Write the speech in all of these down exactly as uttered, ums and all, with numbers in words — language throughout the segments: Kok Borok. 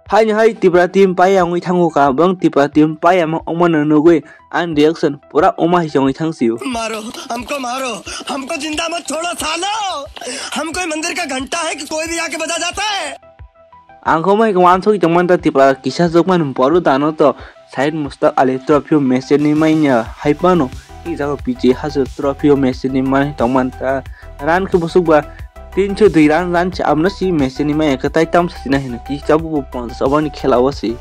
Haini hai Tripura team paiya wngwi thango kha, bwng Tripura team paiya ma wngmano nugwi ani reaction pura wma hai se wngwi thang sio. मारो, हमको मारो, हमको जिंदा मत छोड़ो सालो। हम कोई मंदिर का घंटा है कि कोई भी आके बजा जाता है? Ang kho mai khe wansugwi tongmani ta Tripura kisa jokmani Borodano to Syed Mushtaq Ali trophy o match ni manya hai phano i jaga P J Hazra trophy o match ni manya tongmani ta run khe busuk ba tinso dui run run se amno si match ni manya khe tai tam sasina hino kisa bubu ponchas over ni khela o si.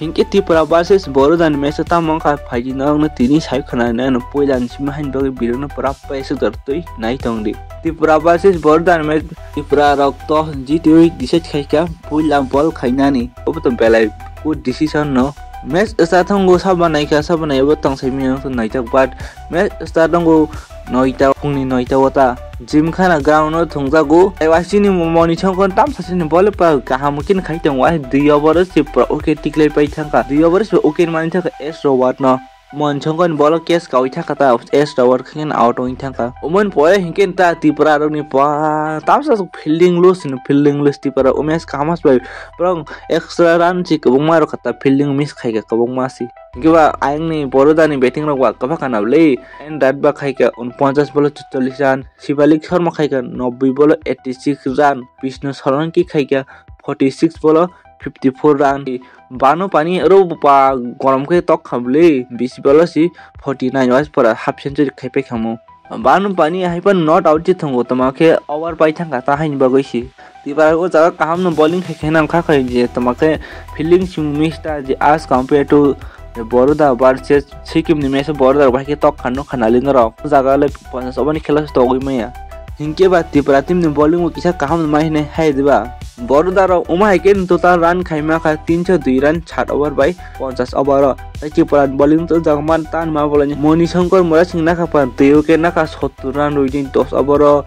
Hinkhe Tripura versus Borodani match o tamo wngkha phaidi norokno tini sai khwnanai no puila ni simi haini bagwi video no pura peswk dor twi nai tongdi. Tripura versus Borodani match Tripura rok toss jitwi decide khaikha puila ball khainani. Obo to belai good decision no. Match start thangwi sabo naikha, sabo naiwi tong saimanya wngkha naijak, but match start thangwi noita, phungni noita o ta Gymkhana ground o thwngjago. Tei wasini Moni Shankar tamsasini ball pa kaham khe khai tongo, dui over o se pura wicket tiklai pai thangkha, dui over o se wicket manwi thangkha S Robert no. Moni Shankar ni ball o catch kawi thangkha ta S Robert khe out wngwi thangkha. Umoni pore hinkhe ta Tripura rokni pa tamsa fielding loose hino, fielding loose Tripura o match kaham bai borok extra run se kwbangma rwkha ta, fielding miss khaikha kwbangma se. Hinkhe ba ayangni Borodani batting rok ba kwbangkha na bwle. N Ratba khaikha unponchas ball o chutchollish run, Shivalik Sharma khaikha nobboi ball o eighty six run, Bishnu Solanki khaikha forty six ball o fifty four run. Banu Pani oro ba gorom khe tok kha bwle, bisi ball o si forty nine wise pora half century khai pai kha mo. Banu Pani hai phano not out se thwngo, tamo khe over pai thangkha ta haini bagwi se. Tripura o jaga kaham no bowling khai khe nang kha khai je tamo khe fielding simi miss ta je as compare to Boroda versus Sikkim ni match o Boroda rok bahai khe tok kha nukha nali norok. O jaga le ponchas over ni khela se togwi maya. Hinkhe ba Tripura team ni bowling bo kisa kaham no mai hinwi hai diba. Boroda rok omo hai khe total run khai ma kha tinso dui run sat over bai ponchas over o. Tei Tripura bowling to jagman tan ma bolani Moni Shankar Murasing nakha pa dui wicket nakha sottur run rwi di dos over o.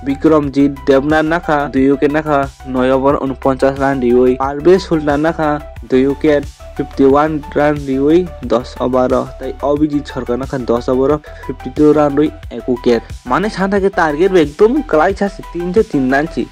Bikramjit Debnath nakha dui wicket nakha noi over unponchas run riwi. Parvesh Sultan nakha dui wicket fifty one run riwi dos over o. Tei Abhijit Sarkar nakha dos over o fifty two run rwi ek wicket. Mane sana khe target bo ekdom kwlai sa se tinso tin run si.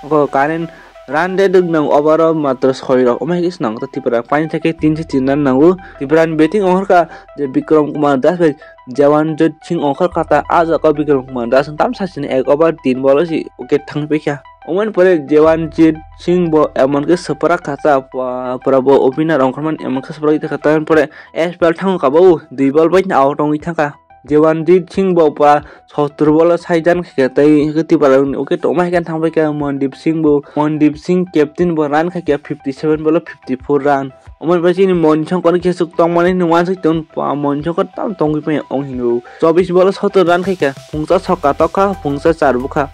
Oko current run rate nang over o matro soi rok. Omo hai khe se nang ta Tripura paini thake tinso tin run nango. Tripura ni batting ongkha je Bikram Kumar Das bai Jawanjit Singh ongkha kata, ah jaga o Bikram Kumar Das tam sasini ek over tin ball o si wicket thang paikha. Omoni pore Jawanjit Singh bo emon khe swprak kha ta, pura bo opener ongkhormani emon khe swprak kha ta, pore S P L thango kabo dui ball bai out wngwi thangkha. Jawanjit Singh bo pa sottur ball o sai jan khaikha tei Tripura ni wicket tongma hai khe thang paikha Mandeep Singh bo, Mandeep Singh captain bo run khaikha fifty seven ball o fifty four run. Omo bai chini Moni Shankar khe swk tongmani hinwi uansuk tong, pa Moni Shankar tam tongwi pai ong hinwi. Chobbish ball o sottor run khaikha, phungsa sokka tokha, phungsa char bukha.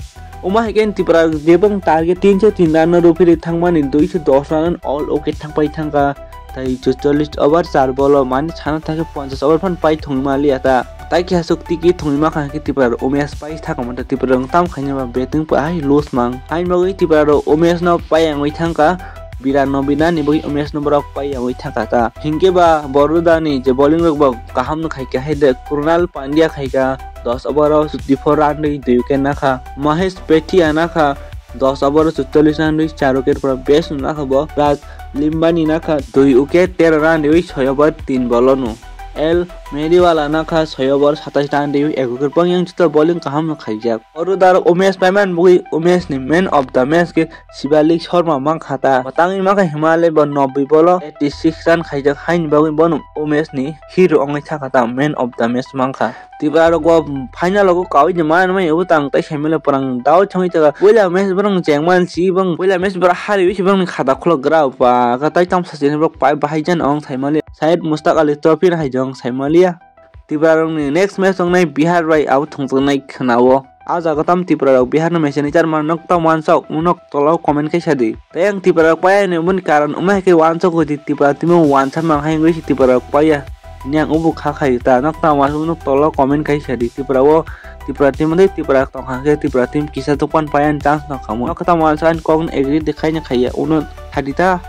Omo hai khe Tripura jebong target tinso tin run no rw phiri thangmani duiso dos run all wicket thang pai thangkha. Tai chutchollish over char ball o mani sana thangkhe ponchas over phan pai thongwi maliya ta. Tai khe aswk tiki thongwi makha khe Tripura rok omes pai thangkha mantha Tripura rok tam khaina ba batting pa hai loss mang. Haini bagwi Tripura rok omes no pai wngwi thangkha. Biranobina ni bagwi omes no borok pai wngwi thangkha ta. Hinkhe ba Boroda ni je bowling rok bo kaham no khaikha hai de Krunal Pandya khaikha dos over o fifty four run rwi dui wicket nakha. Mahesh Petia nakha dos over o chutchollish run rwi char wicket pura best no nakha bo. Raj Limbani nakha dui wicket tero run rwi soi over tin ball o no. L Meriwala nakha soi over satais run rwi ek wicket pang yang juta bowling kaham no khaijak. Oro daro umesh paiman bugwi umesh ni man of the match khe Shivalik Sharma mankha ta. Matangwi mankha himale bo nobboi ball o eighty six run khaijak haini bagwi bono umesh ni hero wngwi thangkha ta, man of the match mankha. Tripura rok bo final rogo kaui de ma nai obo tang tai saimale pwrang dao chongwi taka. Puila match borok chengman si bang puila match borok hariwi si bang khata khulok gra pa ka tai tam sachini borok pai bahai jan ong saimale. Syed Mushtaq Ali trophy no hai jong saimaliya. Tripura rokni next match tongnai Bihar bai abo thwngjaknai khwnao. A jaga tam Tripura rok Bihar no mechanichar man nok tam wansok unok tolao comment khe sadi. Tei ang Tripura rok paiya ni oboni karon wngma hai khe wansok hoi di Tripura team o wansa mang hai wngwi si Tripura rok paiya. Ni ang ubu kha khai ta nok tam wansok unok tolao comment khe sadi Tripura o Tripura team tei Tripura tong kha khe Tripura team kisa dokan paiya ni chance no khamu. Nok tam wansa ani kok no agree de khaina khaiya uno sadi ta.